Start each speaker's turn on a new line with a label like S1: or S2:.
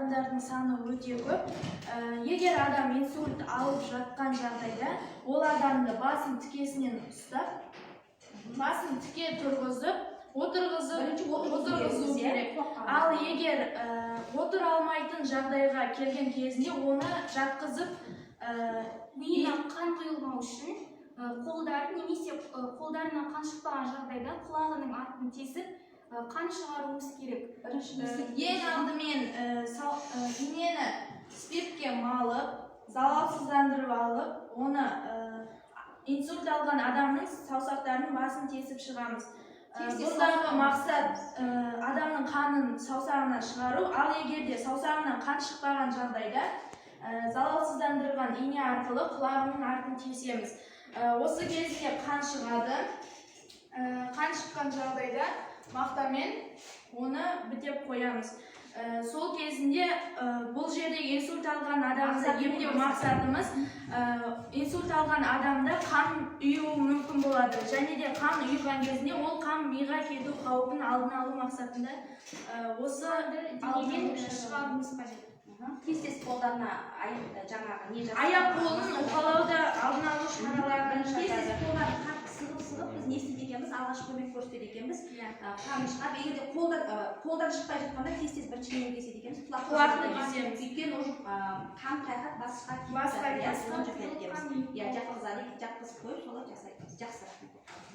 S1: адамдардың саны өте көп. Егер адам инсульт алып жатқан жағдайда, ол адамды басын тікесінен ұстап, басын тіке тұрғызып, отырғызып,
S2: Бірінші отырғызу
S1: отырғызу
S2: керекпіз, иә?
S1: керек. Ал егер отыра алмайтын жағдайға келген кезінде, оны жатқызып,
S3: Миына қан құйылмау үшін қолдарын немесе қолдарынан қан шықпаған жағдайда құлағының артын тесіп, қан шығаруымыз керек.
S2: Бірінші не істейді?
S1: Ең алдымен инені спиртке малып, залалсыздандырып алып, оны инсульт алған адамның саусақтарының басын тесіп шығамыз.
S2: Тез-тез
S1: Бұндағы
S2: саусағын
S1: мақсат адамның қанын саусағынан шығару. Ал егер де саусағынан қан шықпаған жағдайда, залалсыздандырған ине арқылы құлағының артын тесеміз. Осы кезде қан шығады. Қан шыққан жағдайда мақтамен оны бітеп қоямыз. Сол кезінде бұл жерде инсульт алған адамды
S2: Мақсаты не?
S1: емдеу мақсатымыз инсульт алған адамда қан ұюы мүмкін болады және де қан ұйыған кезінде ол қан миға кету қаупін алдын алу мақсатында осы
S3: Қанды денеден шығаруымыз қажет.
S2: Тез тез қолдарына аяқ жаңағы не жасап
S1: Аяқ қолын уқалау да алдын алу шараларының
S2: Тез тез
S1: жатады.
S2: Қолдарын қатты сығып сығып біз не істейді екенбіз? Алғашқы көмек көрсетеді екенбіз.
S1: Иә.
S2: Қан шығарып, егер де қолдан шықпай жатқанда, тез тез бірінші нені кеседі екенбіз?
S1: Құлақты кесеміз.
S2: Өйткені уже қан қайқат басқа кетіп
S1: Басқа
S2: жатыр, иә,
S1: кетіп
S2: соны жасайды екенбіз.
S3: Қан
S2: Иә, жатқызады, жатқызып қойып, солай жасайды. Жақсы, рахмет.